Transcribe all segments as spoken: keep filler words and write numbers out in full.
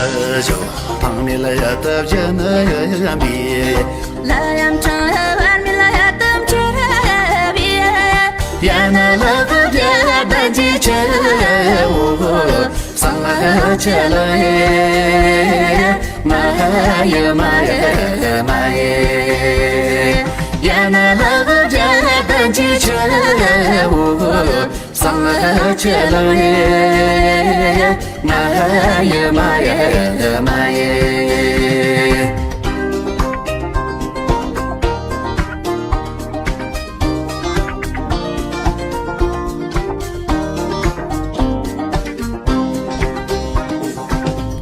ཕང་མི་ལ་ཡ་ཏབ་ཅན་ཡ་མི། ལ་ཡམ་ཆང་བར་མི་ལ་ཡ་ཏམ་ཆེ་ར་བི། ཡ་ན་ལ་ཀ་རྒྱ་དན་ཅི་ཆེ་འོ། སང་ལ་ཆེ་ལ་ཡེ། མ་ཡེ་མ་ཡེ་མ་ཡེ། ཡ་ན་ལ་ཀ་རྒྱ་དན་ཅི་ཆེ་འོ། སང་ལ་ཆེ་ལ་ཡེ། མ་ཡེ་མ་ཡེ་མ་ཡེ།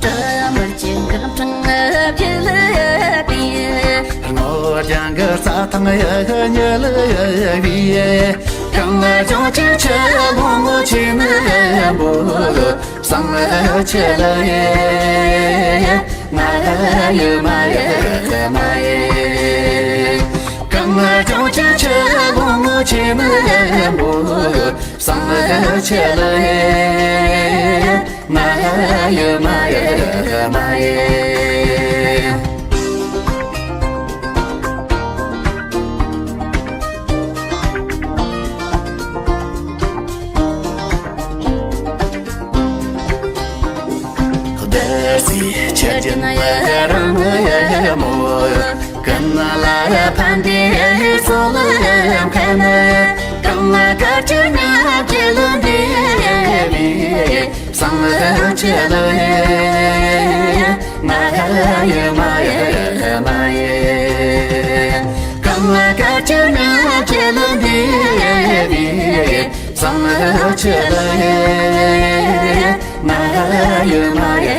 ཀྲ་མར་ཅན་གང་དྲང་བརྒྱད་ལ་ཡ་པི། ངོ་རྒྱང་གི་རྩྭ་ཐང་ཡ་ག་ཉལ་ཡ་བི། གང་ལ་ཅོང་ཅན་ཆེ་ལོ་ངོ་ཆེ་ན་བོ། སང་ལ་ཆེ་ལ་ཡེ། མ་ཡེ་མ་ཡེ་མ་ཡེ། གང་ལ་ཅོང་ཅན་ཆེ་ལོ་ངོ་ཆེ་ན་བོ། སང་ལ་ཆེ་ལ་ཡེ། མ་ཡེ་མ་ཡེ་མ་ཡེ། བདེ་སྲིད་ཆེ་ཅན་ཡ་རང་ཡ་མོ། ཀན་ལ་ཕན་བདེ་སོ་ལ་ཡ་ཁན། གང་ལ་ཀ་ཅི་ཉག་ཅི་ལ་འདི་བི། སང་ལ་ཆེ་ལ་ཡེ། མ་ཡེ་མ་ཡེ་མ་ཡེ། གང་ལ་ཀ་ཅི་ཉག་ཅི་ལ་འདི་བི། སང་ལ་ཆེ་ལ་ཡེ། མ་ཡེ་མ་ཡེ་